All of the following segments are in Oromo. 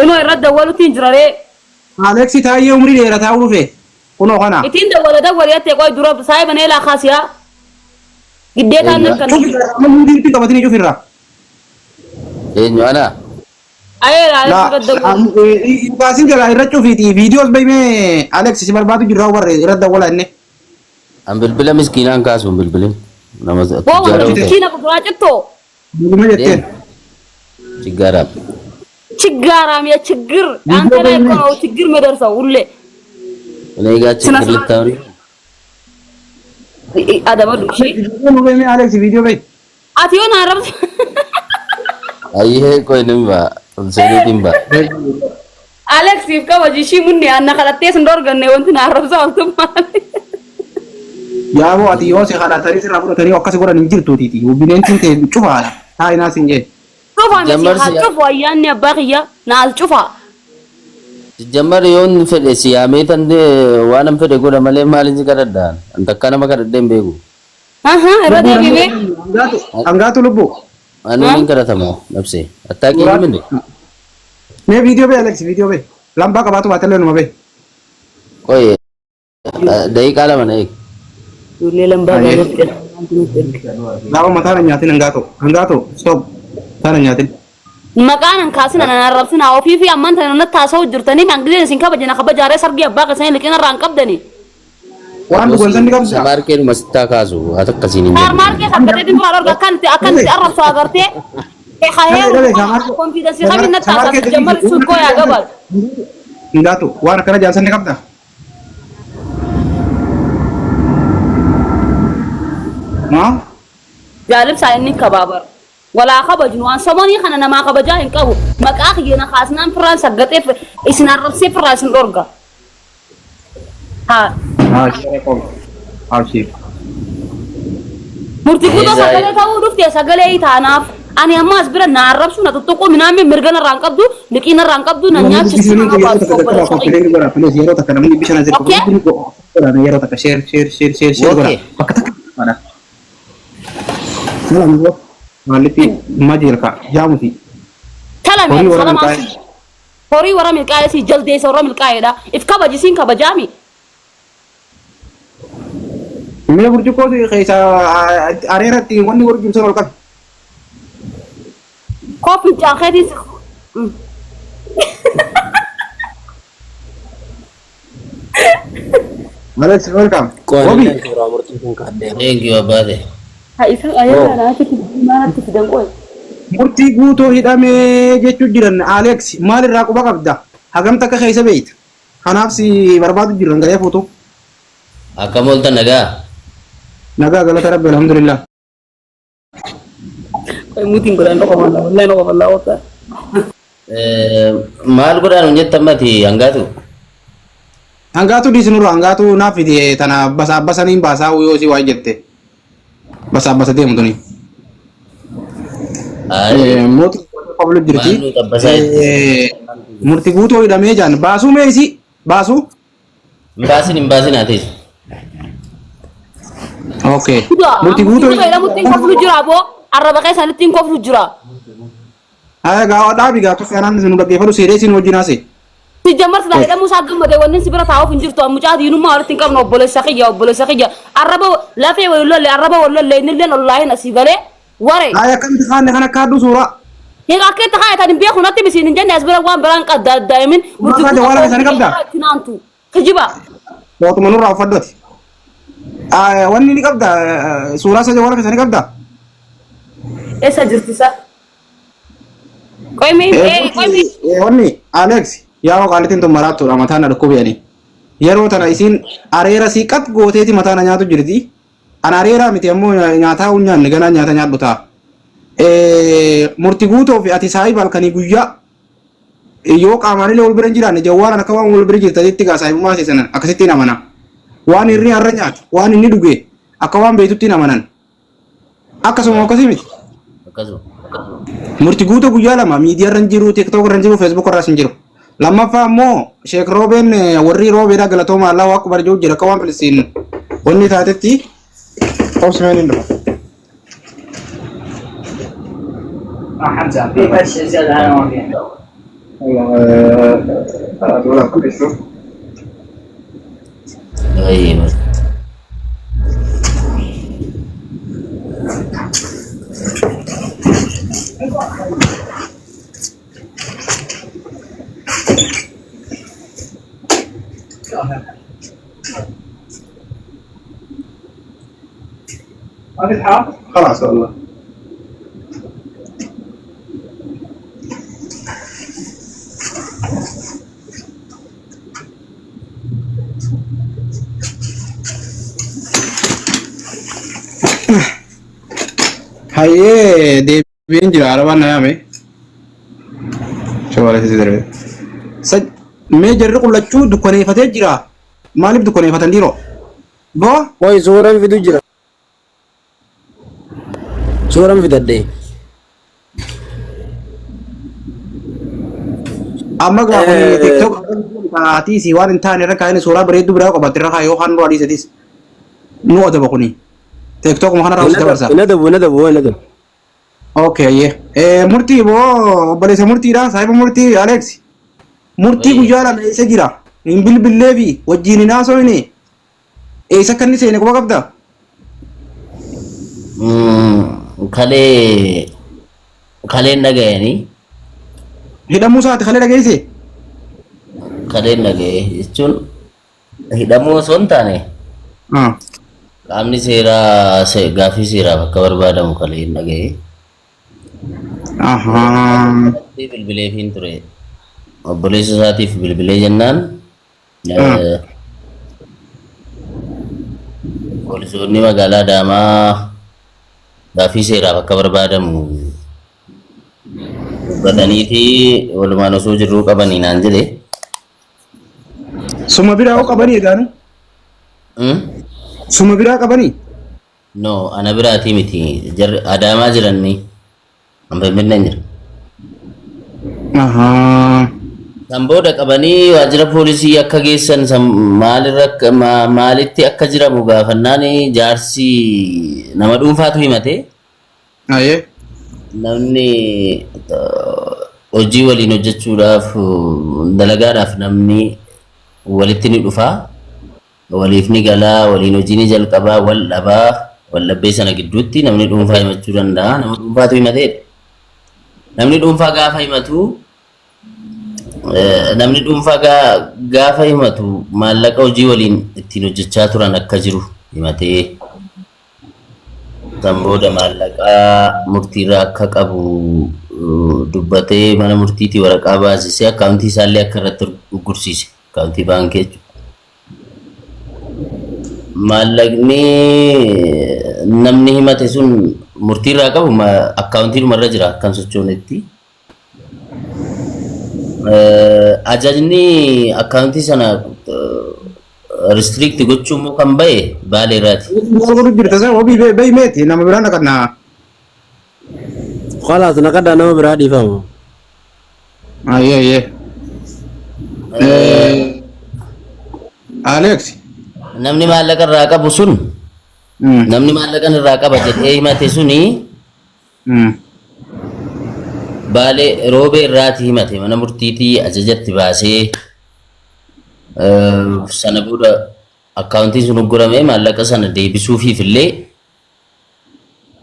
Inoo irra dawwalutti hin jiraree. Aleksi taayyee umrii dheerataa dhufe. Kunoo kana. Ittiin dawwala dawwali jettee qoy dura saayiba neelaa kaasiyaa. Giddeetaan Eenyu? harkan. Cufi amma muudiitti qabatanii cufirra. Eenyu ana? Ayeera La Alex irra dawwali. kaasin jalaa irra cufiiti viidiyoos baymee Alex si barbaadu jirraa warre irra dawwala inni. An bilbila miskiinaan kaasu hin bilbilin. Nama Boo tujjaara wanta yoo ta'e. miskiina kuduraa cittoo. Dhuguma jetteen. Ciggaaraam. ችጋራም የችግር አንተ ላይ እኮ ነው ችግር የሚደርሰው ሁሌ። እኔ ጋር ስነ ችግር ስርዓት ልታወሪ አደበሉ እሺ Viidiyoo nu baymee Alex viidiyoo bay. አት የሆነ አረብ ayyee ቆይ nin ba'a. Ol seenuutiin ba'a. አሌክስ ይፍቀ ወጂ ሺ ሙኒ አና ከለቴስ እንደርገነ ወንትን አረብሳ ወልቱም Yaaboo ati yoo si kadhatanii sirraa fudhatanii akkas godhan hin jirtuutiiti. Bineentiin ta'e cufaadha. Taa'inaa siin jee. ጩፋ መሲ Jammar si ጩፋ ያኔ አባክያ ናል ጩፋ Jammar yoon fedhe si yaamee tan waan an fedhe godha malee maalin si kadhadhaan? An takka nama kadhadhee hin beeku. አሃ ረደ ቢቤ Hangaatu lubbuu. Ani nin kadhatama nabsee. Attaaqii ni mini. Mee viidiyoo bee Alex viidiyoo bee. Lambaa qabaatu baatellee numa bee. Qoy daqiiqaa lama na eegi. ዱሌ ለምባ ጋር Gaafa mataa na nyaatin hangaatu. Hangaatu stop. Mataa na nyaatin. Maqaan an kaasina nan arrabsina ofii fi ammaan tana natti haasa'u jirtanii kan giseen isin kabajina kabajaaree sargii abbaa keessanii liqina irraa hin qabdanii. Waan dhugan sanni qabda. Samaarkeedhuma sittaa kaasu haa takka siin hin jedhu. Shaarmaarkee sabbateetiin turaa dhorga akkan itti akkan itti arrabsu agartee kaheeru konfiidensii kamiin natti haasa'u jammar sun koo yaa gabal. Hangaatu waan akkana jaansan ni qabda. Maa? Jaalibsaa inni kabaabar. Walaa kabajnu waan somonii kana namaa kabajaa hin qabu maqaa kiyyana kaasnaan firraan saggaxeef isin arrabsee firraa isin dhorga. Haa. Haa share qofa. Abshir. Murtii guutuu sagalee ta'uu dhufte sagalee taanaaf ani amma as bira na arrabsu na tuttuquu minaamni mirga narraa hin qabdu liqii narraa hin qabdu na nyaachisu na baasu obboleessa kiyya. Yeroo takka namni bishaan as Okay? yeroo takka share share share share share godha. Okay. Bakka takka godha. Salam bro. Maalitti majeelka jaamuti. Talame Horii warra salamaa milkaa'e. horii warra milkaa'ee si jaldeessa warra milkaa'eedha. If kabaji siin kabajaami. Mee burcuqqoo keessa areeratti wanni warri jimsan ol qabi. Koo fincaan keetiin si. Alex welcome. Wabi. Suuraa murtii kun kaaddeema. Thank you abbaate. Ha isa ayyaana achitti maalatti fidan qoy. Murtii guutuu hidhamee jechuu jiran Alex maalirraa quba qabda? Hagam takka keessa beeyta? Kanaaf si barbaadu jiran garee fuutu. Akkam ooltan nagaa? Nagaa galata rabbi alhamdulillah. Qoy mutiin godhan dhoko mallaa wallahi dhoko mallaa wata. Maal godhaan hin jettan mati hangaatu? Hangaatu dhiisinurra hangaatu naaf fide tana basa basaniin baasaa yoo si waa jette. Basa basa deemu tuni. Mootii qablu jirti. Maal nu xabbasaa jirti? Murtii guutuu hidhamee jaan baasuu mee isi baasuu? Hin baasin hin baasin haa teessu. Okay. Murtii guutuu Murtii guutuu hidhamutti hin koflu jira boo arraba keessanitti hin koflu jira. Haa gaa dhaabi gaa tuffee anaan nu dhaggeeffadhu seeree siin wajjin haasee. Sijammar silaa hidhamuu isaa gammadee wanni si bira taa'uuf hin jirtu mucaa diinummaa walitti hin qabnu obboleessa kiyya obboleessa kiyya arraba lafee wal lolle arraba wal lolle innilleen ollaahin asii galee ware. Haa akkamitti kaanne kan akka haadhu suuraa. Hin akka itti kaayatan hin beeku natti misiin hin jenne as bira waan biraan qadda daa'imin Suuraa isaa jawwaala keessaa ni qabdaa? itti naantu kijiba. Mootummaa nurraa uffadhu ati. Wanni ni qabda suuraa isaa jawwaala keessaa ni qabda. Eessa jirti isa? Qoy mee qoy mee Wanni Alex yaa qaalitiin tun maraattuudha mataan na dhukkubiyani. Yeroo tana isiin areera sii qat gooteeti mataa na nyaatu jirti. An areeraa miti ammoo nyaataa hin nyaanne ganaa nyaata nyaadhu ta'a. Murtii guutuu fi ati saahiba halkanii guyyaa yoo qaamaanillee wal bira hin jiraanne jawwaalaan akka waan wal bira jirtanitti gaa saahibummaa seesanan akkasitti hin amana. Waan inni har'a nyaatu waan inni dhuge akka waan beektutti hin amanan. Akkasuma akkasii miti. Akkasuma. Murtii guutuu guyyaa lama miidiyaa irra hin jiru, TikTok irra hin jiru, Facebook irras hin jiru. Lammaffaa immoo Sheek Roobeen warri Roobeedha galatooma Allah waaqa barjuu jira akka waan Filistiin wanni taatetti obsimeen hin dhufa. حمزه في فرش زياده انا ما فيها. Ayyee. خلاص والله. Hayyee deebiin jira arabaan na yaame. Shawaara si darbe. Mee jarri qullachuu dukkaneeffatee jira. Maaliif dukkaneeffatan dhiiroo? Boo Qoy suuraan fidu jira. Suuraan fidadhe. Amma gaa kun TikTok haatiis waan hin taane irra kaa'anii suuraa bareedduu biraa qabatte irra kaa'ee yookaan nu adiisatis nu adaba kuni. TikTok kana irraa dabarsa. Hin adabu hin adabu hin adabu. Okay ayyee. Murtii boo obboleessa murtiidha saahiba murtii Alex. Murtii guyyaa lama eessa jira? Hin bilbillee fi wajjin hin haasofne. Eessa akka inni seene quba qabda? Kalee kaleen dhaga'anii. Hidhamuu isaati kalee dhageesse? Kaleen dhaga'e jechuun hidhamuu osoo hin taane qaamni seeraa gaaffii seeraaf akka barbaadamu kaleen dhaga'e. Bilbileefiin ture. Obboleessa isaatiif bilbilee jennaan poolisoonni magaalaa Adaamaa gaaffii seeraaf akka barbaadamu dubbatanii fi walumaan osoo jirruu qabanii naan jedhe. Suma biraa hoo qabanii egaanu? Suma biraa qabanii? No, ana biraatii miti. Jarri Adaamaa jiranni. An Finfinneen jira. San booda qabanii waajjira poolisii akka geessan san maalirra akka maalitti akka jiramu gaafannaan jaarsi nama dhuunfaatu himate. Namni hojii waliin hojjechuudhaaf dalagaadhaaf namni walitti ni dhufa. Waliif ni gala, waliin hojii ni jalqaba, wal dhabaa, wal dhabbee sana gidduutti namni dhuunfaa himachuu danda'a. Nama dhuunfaatu himateedha. Namni dhuunfaa gaafa himatu namni dhuunfaa gaafa himatu maallaqa hojii waliin ittiin hojjechaa turan akka jiru himatee san booda maallaqa murtiirraa akka qabu dubbatee mana murtiitii waraqaa baasisee akkaawuntii isaallee akka irratti uggursiise akkaawuntii baankii jechuudha. Maallaqni namni himate sun murtiirraa qabu akkaawuntiidhuma irra jira akkan sochoonetti. Ajajni akkaawuntii sana restrict gochuu immoo kan bahe Baalee irraati. Maal godhu jirta sana wabii bahi meeti nama biraa naqannaa. Khalaas naqadhaa nama biraa dhiifama. Ayyee ayyee. Alex. Namni maallaqa irraa qabu sun namni maallaqa irraa qaba jedhee himate suni Baalee Roobee irraati himate mana murtiitii ajajatti baasee sana booda akkaawuntiin sun uggurame maallaqa sana deebisuufiif illee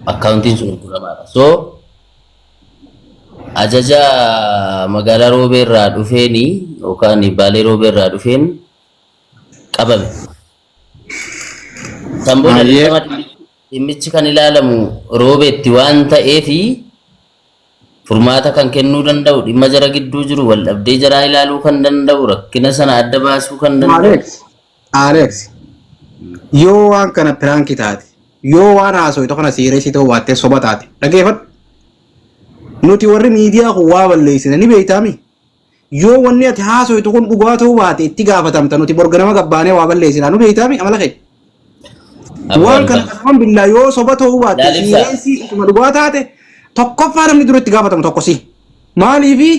akkaawuntiin sun ugguramaadha. So ajaja magaalaa Roobee irraa dhufeeni yookaan Baalee Roobee irraa dhufeen qabame. San booda dhimmichi kan ilaalamu Roobeetti waan ta'eefi furmaata kan kennuu danda'u dhimma jara gidduu jiru wal dhabdee jaraa ilaaluu kan danda'u rakkina sana adda baasuu kan danda'u. Alex, Alex, yoo waan kana piraanki taate, yoo waan haasoftu kana siireesii ta'uu baattee soba taate, dhageeffadhu. Nuti warri miidiyaa kun waa balleessina ni beektaami. Yoo wanni ati haasoftu kun dhugaa ta'uu baate itti gaafatamta nuti bor ganama gabbaanee waa balleessina nu beektaami amala kee. Waan kana qasaman billaa yoo soba ta'uu baatte siireesii ituma dhugaa taate tokkoffaa namni dura itti gaafatamu tokko si. Maaliifi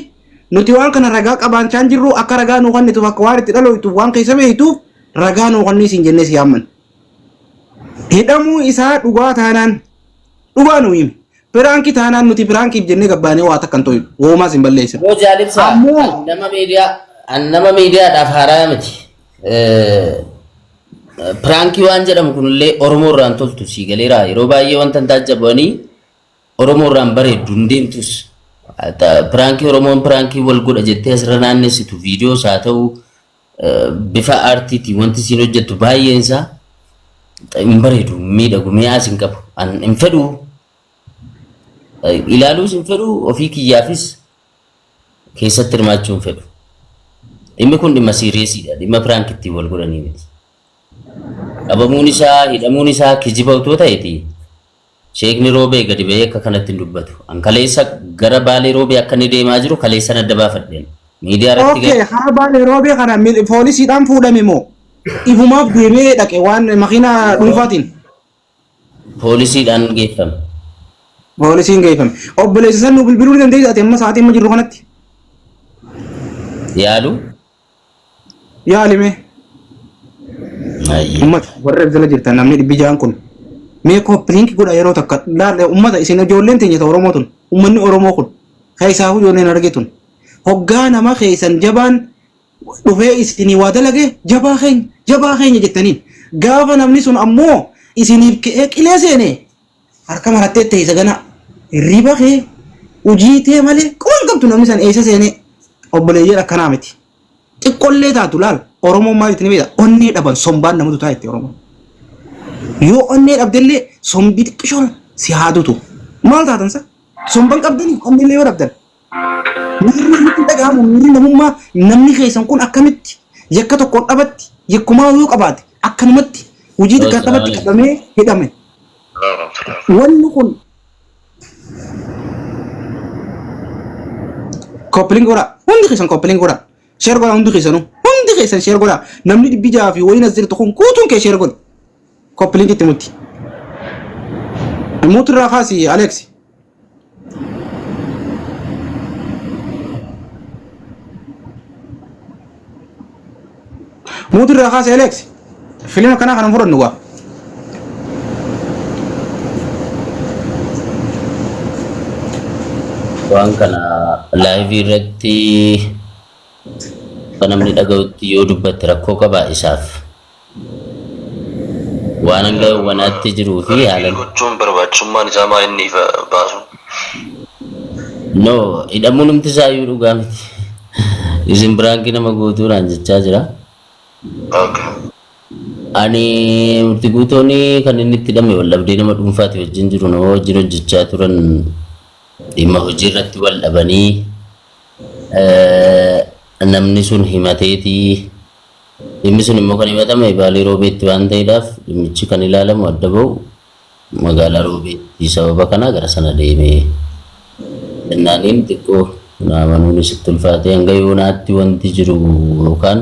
nuti waan kana ragaa qabaachaa hin jirru akka ragaa nuu kennituuf akka waan itti dhalooytuuf waan keessa beektuuf ragaa nuu kennii siin jennee si yaamman. Hidhamuu isaa dhugaa taanaan dhugaa nuu himi. Piraankii taanaan nuti piraankiif jennee gabbaanee waa takka hin to'inu. Woomaas hin balleessinu. Yoo jaalibsaa Ammoo nama miidiyaa an nama miidiyaadhaaf haaraa miti. Piraankii waan jedhamu kunillee Oromoo irraan toltu sii galeera. Yeroo baay'ee wanta hin taajjabanii Oromoo irraan bareeddu hin deemtus. Piraankii Oromoon piraankii wal godha jettee asirra naannessitu viidiyoos haa ta'u bifa aartiitiin wanti isiin hojjettu baay'een isaa hin bareedu, hin miidhagu, mi'aas hin qabu. An hin fedhu. Ilaaluus hin fedhu, ofii kiyyaafis keessatti hirmaachuu hin fedhu. Dhimmi kun dhimma siiriyeesiidha. Dhimma piraank ittiin wal godhanii miti. Qabamuun isaa, hidhamuun isaa kijiba otoo ta'eeti. Sheekni Roobee gadi ba'ee akka kanatti hin dubbatu. An kaleessa gara Baalee Roobee akka inni deemaa jiru kaleessan adda baafadheen. Miidiyaa irratti Okay, hara Baalee Roobee kana poolisiidhaan fuudhame moo ifumaaf deemee dhaqe waan makiinaa dhuunfaatiin? Poolisiidhaan geeffame. Poolisiin geeffame. Obboleessa san nu bilbiluu ni dandeessa ati amma sa'aatii amma jirru kanatti? Yaalu. Yaali mee. Ayyee. Ummata warra jala jirtan namni dhibbi ja'an kun mee koppiliinki godha yeroo takka laala ummata isin ijoolleen teenya ta Oromoo tun ummanni Oromoo kun keessaafuu ijoolleen arge tun hoggaa nama keessan jabaan dhufee isinii waa dalage jabaa keenya jabaa keenya jettaniin gaafa namni sun ammoo isiniif ka'ee qilee seene harka marattee teessa gana hirriba kee hojii tee malee quban qabdu namni san eessa seenee obboleeyyiin akkanaa miti. Xiqqollee taatu laal Oromoon maal itti ni beekta onnee dhaban sombaan namatu taa itti Oromoon. Yoo onnee dhabdellee sombii xiqqishoon si haadutu maal taatan sa somban qabdanii onnellee yoo dhabdan. Miirri nutti dhaga'amu miirri namummaa namni keessan kun akkamitti yakka tokkoon dhabatti yakkumaa yoo qabaate akkanumatti hojii xiqqaan dhabatti qabamee hidhame. Wanni kun koppiliin godhaa hundi keessan koppiliin godhaa sheer godhaa hundi keessanuu hundi keessan sheer godhaa namni 600 fi wayiin as jirtu kun guutuun kee sheer godhi koppiliin itti mutti. Mutu irraa kaasi Alex. Muutu irraa kaase Alex. Filima kanaa kana fudhannu gaa. Waan kana laayivii irratti akka namni dhaga'utti yoo dubbatte rakkoo qaba isaaf. Waan hanga wanaatti jiruu fi Reveal haalan. gochuun barbaachisummaan isaa maa inni ifa baasuun? No, hidhamuun humti isaa iyyuu dhugaa miti. Isin biraankii nama guutuu naan jechaa jira. Okay. Ani murti guutoon kan inni itti hidhame wal dhabdee nama dhuunfaati wajjin jiru nama wajjin hojjechaa turan dhimma hojii irratti wal dhabanii namni sun himateetii Dhimmi sun immoo kan himatame Baalee Roobeetti waan ta'eedhaaf dhimmichi kan ilaalamu adda ba'u magaalaa Roobeetti sababa kanaa gara sana deeme. Jennaaniin xiqqoo na amanuunis itti ulfaatee hanga yoonaatti wanti jiru yookaan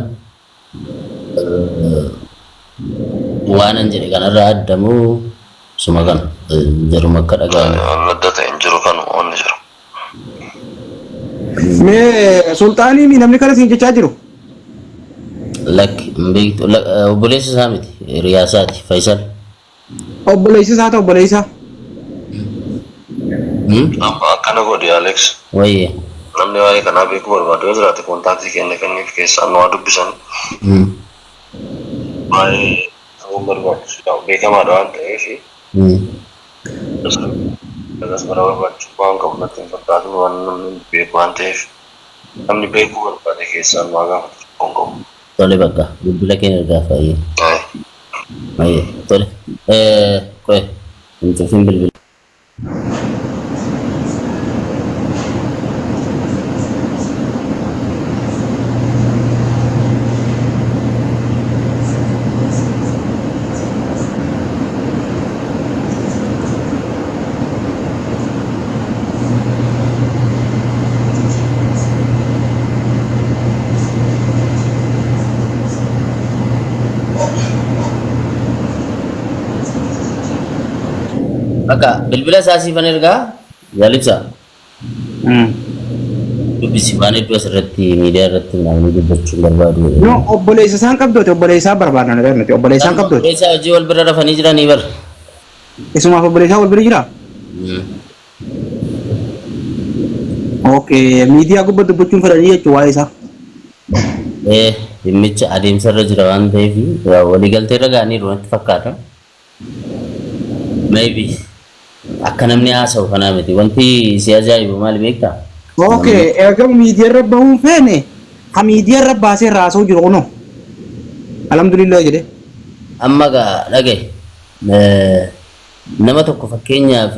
waanan jedhe kanarraa adda moo suma kana jaruma akka dhaga'amu. Waan adda ta'e hin jiru kanuma wanni jiru. Mee sulxaanii mi namni kana siin jechaa jiru? Lakki hin beektu obboleessa isaa miti hiriyaa isaati Faisal. Obboleessi isaa ta'u obboleessa. Hmm? Amma akkana godhi Alex. Wayyee. Namni waa'ee kanaa beekuu barbaadu yoo jiraate kontaaktii keenya kenniif keessaan nu haa dubbisan. Hmm. Waa'ee ta'uun barbaachisu beekamaadha waan ta'eef. Hmm. Kanas bara barbaachisummaa waan qabu natti hin fakkaatu waan namni beeku waan ta'eef namni beekuu barbaade keessaan waa gaafatu rakkoo hin qabu. Tole bakka bilbila keenya ergaa fayyee. Aye. Ayyee tole. Qoy hin cufin bilbila. Bakka bilbila isaa siifan ergaa jaalibsa. Dubbisi waan hedduu asirratti miidiyaa irratti namni dubbachuu hin barbaadu. No obboleessa isaan qabdooti obboleessaa barbaadna nuti nuti obboleessaan qabdooti. Obboleessaa hojii wal bira rafanii jiranii bar. Isumaaf obboleessaa wal bira jiraa? Okay, miidiyaa gubbaa dubbachuun fedhanii jechuun waa'ee isaa. Ee, dhimmicha adeemsarra jira waan ta'eef waliigaltee irra ga'aniiru natti fakkaata. Maybe akka namni haasa'u kanaa miti. Wanti si ajaa'ibu maali beektaa? Okay, erga miidiyaa irra bahuun feene ka miidiyaa irra baasee irraa haasa'u jiru kunoo. Alhamdulillah jedhe. Amma gaa dhagaye, nama tokko fakkeenyaaf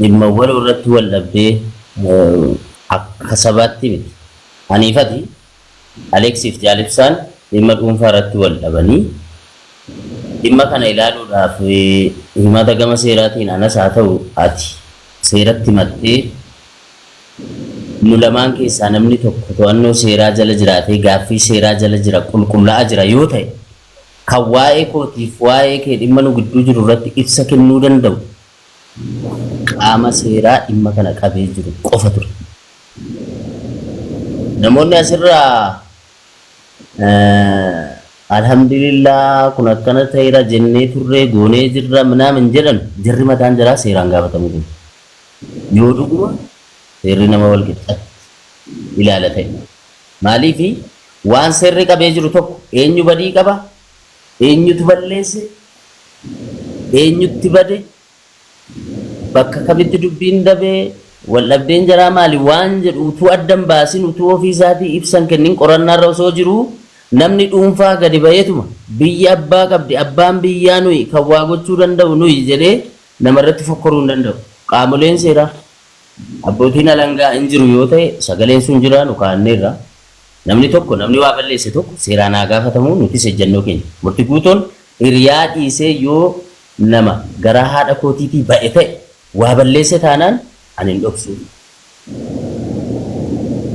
dhimma waloo irratti wal dhabdee, akka sabaatti miti. Aniifati Aleeksiif Jaalibsaan dhimma dhuunfaa irratti wal dhabanii dhimma kana ilaaluudhaaf himata gama seeraatiin anas haa ta'u ati seeratti himattee, nu lamaan keessaa namni tokko to'annoo seeraa jala jiraatee gaaffii seeraa jala jira, qulqullaa'aa jira yoo ta'e, kan waa'ee kootiif waa'ee kee dhimma nu gidduu jiru irratti ibsa kennuu danda'u qaama seeraa dhimma kana qabee jiru qofa ture. Namoonni asirraa alhamdulillah kun akkana ta'eera jennee turree goonee jirra minaamin jedhan, jarri mataan jaraa seeraan gaafatamuu qabu. Yoo dhuguma seerri nama wal qixxatti ilaala ta'e. Maaliifi waan seerri qabee jiru tokko eenyu badii qaba, eenyutu balleesse, eenyutti bade, bakka kamitti dubbiin dabee, wal dhabdeen jaraa maali waan jedhu utuu addan baasin, utuu ofii isaatii ibsan kennin, qorannaarra osoo jiruu namni dhuunfaa gadi ba'eetuma biyya abbaa qabdi, abbaan biyyaa nuyi, kan waa gochuu danda'u nuyi jedhee namarratti fokkoruu hin danda'u. Qaamoleen seeraa abbootiin alangaa hin jiru yoo ta'e, sagaleen sun jira, nu kaa'anneerra. Namni tokko, namni waa balleesse tokko seeraan haa gaafatamu, nutis ejjennoo keenya. Murti guutoon hiriyaa dhiisee yoo nama garaa haadha kootiitii ba'e ta'e waa balleesse taanaan ani hin dhoksu.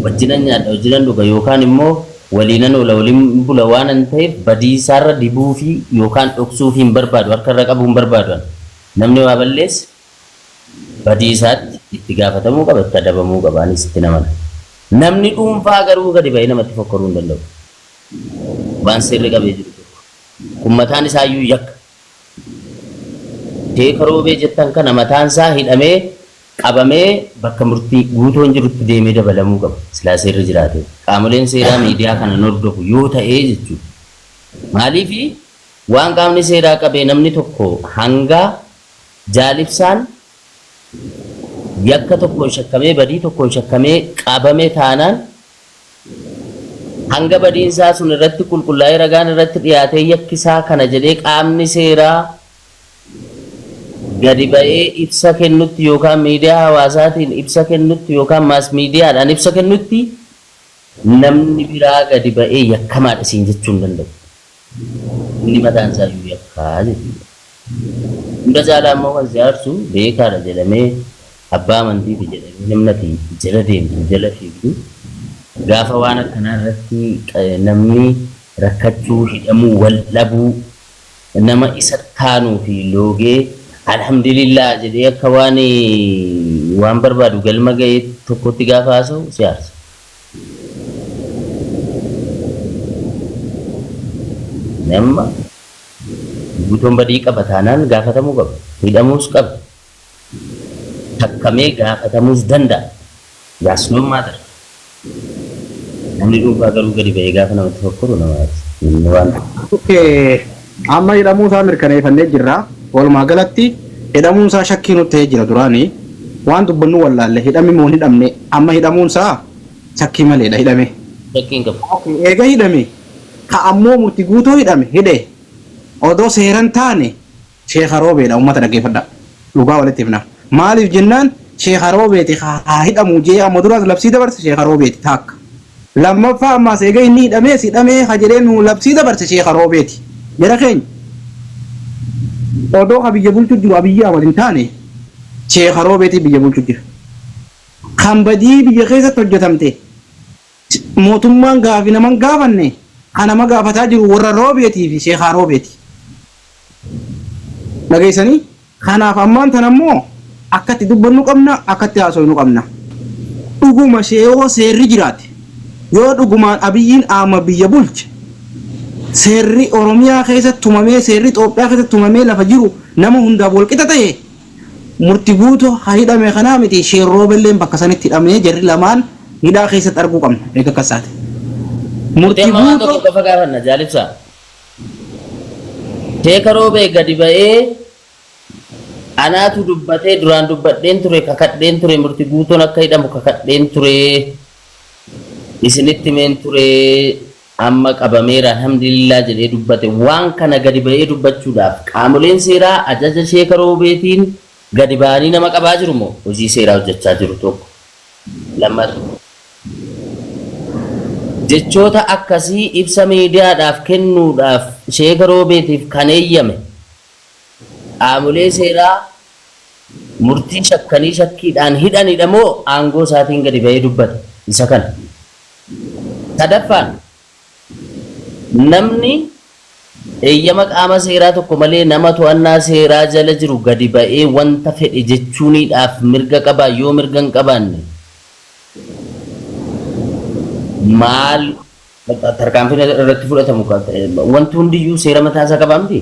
Wajjinan nyaadha, wajjinan dhuga, yookaan immoo waliinan oola, waliin bula waan an ta'eef badii isaarra dibuu fi yookaan dhoksuu fi hin barbaadu, harka irra qabuu hin barbaadu. Namni waa balleesse badii isaatti itti gaafatamuu qaba, itti adabamuu qaba, anis itti namana. Namni dhuunfaa garuu gadi ba'ee namatti fokkoruu hin danda'u. Waan seerri qabee jiru tokko. Kun mataan isaayyuu yakka. Sheeka Roobee jettan kana mataan isaa hidhamee qabamee bakka murtii guutoon jirutti deemee dabalamuu qaba. Silaa seerri jiraate. Qaamoleen seeraa miidiyaa kana hordofu yoo ta'ee jechuudha. Maaliifi waan qaamni seeraa qabee namni tokko hanga Jaalibsaan yakka tokkoon shakkamee, badii tokkoon shakkamee qabame taanaan, hanga badiin isaa sun irratti qulqullaa'ee ragaan irratti dhiyaatee yakkisaa kana jedhee qaamni seeraa gadi ba'ee ibsa kennutti yookaan miidiyaa hawaasaatiin ibsa kennutti yookaan maas miidiyaadhaan ibsa kennutti namni biraa gadi ba'ee yakkamaadha siin jechuu hin danda'u. Inni mataan isaa iyyuu yakkaa jechuudha. Hunda caalaa immoo kan si aarsu beekaadha jedhamee, abbaa amantiiti jedhamee namni ati jala deemtu, jala fiigdu, gaafa waan akkanaa irratti namni rakkachuu, hidhamuu, wal dhabuu nama isa taanuu fi loogee alhamdulillah jedhee akka waan barbaadu galma ga'ee tokkotti gaafa haasa'u si aarsa. Nama guutuun badii qaba taanaan gaafatamuu qaba. Hidhamuus qaba. Takkamee gaafatamuus danda'a. That's no matter. Namni dhuunfaa garuu gadi ba'ee gaafa namatti fokkoru nama aarsa. Namni waan Okay. Amma hidhamuu isaa mirkaneeffannee jirra. Walumaa galatti hidhamuun isaa shakkii nutti ta'ee jira duraanii. Waan dubbannu wallaalle, hidhame moo hin hidhamne? Amma hidhamuun isaa shakkii maleedha, hidhame. Shakkiin qabu. Okay. Eega hidhame ka ammoo murti guutuu hidhame hidhe odoo seeran taane Sheeka Roobeedha. Uummata dhaggeeffadha. Dhugaa walitti himna. Maaliif jennaan, Sheeka Roobeeti haa hidhamu jee amma duraas labsii dabarse Sheeka Roobeeti taakka. Lammaffaa ammaas eega inni hidhamees hidhamee ha jedhee nu labsii dabarse Sheeka Roobeeti. Jara keenya, odoo ka biyya bulchu jiru Abiyyi Ahmad hin taane, Sheeka Roobeeti biyya bulchu jira. Kan badii biyya keessatti hojjetamte mootummaan gaafi naman gaafanne, kan nama gaafataa jiru warra Roobeetii fi Sheekaa Roobeeti. Dhageessanii? Kanaaf ammaan tan ammoo akkatti dubbannu qabna, akkatti haasofnu qabna. Dhuguma yoo seerri jiraate, yoo dhugumaan Abiyyiin Ahmad biyya bulche, seerri Oromiyaa keessatti tumamee, seerri Itoophiyaa keessatti tumamee lafa jiru nama hundaaf walqixa ta'e. Murti guutuu ha hidhame kanaa miti sheerroobelleen bakka sanitti hidhamee jarri lamaan hidhaa keessatti arguu qabna eega akkas taate. Nuti Murti amma waan guutuu tokko qofa gaafanna jaalibsa. Sheeka Roobee gadi ba'ee anaatu dubbatee duraan dubbadheen ture kakadheen ture murti guutuun akka hidhamu kakadheen ture isinitti himeen ture amma qabameera alhamdulillah jedhee dubbate waan kana gadi ba'ee dubbachuudhaaf qaamoleen seeraa ajaja Sheeka Roobeetiin gadi ba'anii nama qabaa jiru moo hojii seeraa hojjechaa jiru tokko lammata jechoota akkasii ibsa miidiyaadhaaf kennuudhaaf Sheeka Roobeetiif kan eeyyame qaamolee seeraa murtii shakkanii shakkiidhaan hidhanidha moo aangoo isaatiin gadi ba'ee dubbate isa kana. Sadaffaan namni eeyyama qaama seeraa tokko malee nama to'annaa seeraa jala jiru gadi ba'ee wanta fedhe jechuuniidhaaf mirga qabaa yoo mirga hin qabaanne maal tarkaanfiin irratti fudhatamu wanti hundiyyuu seera mataa isaa qabaa miti.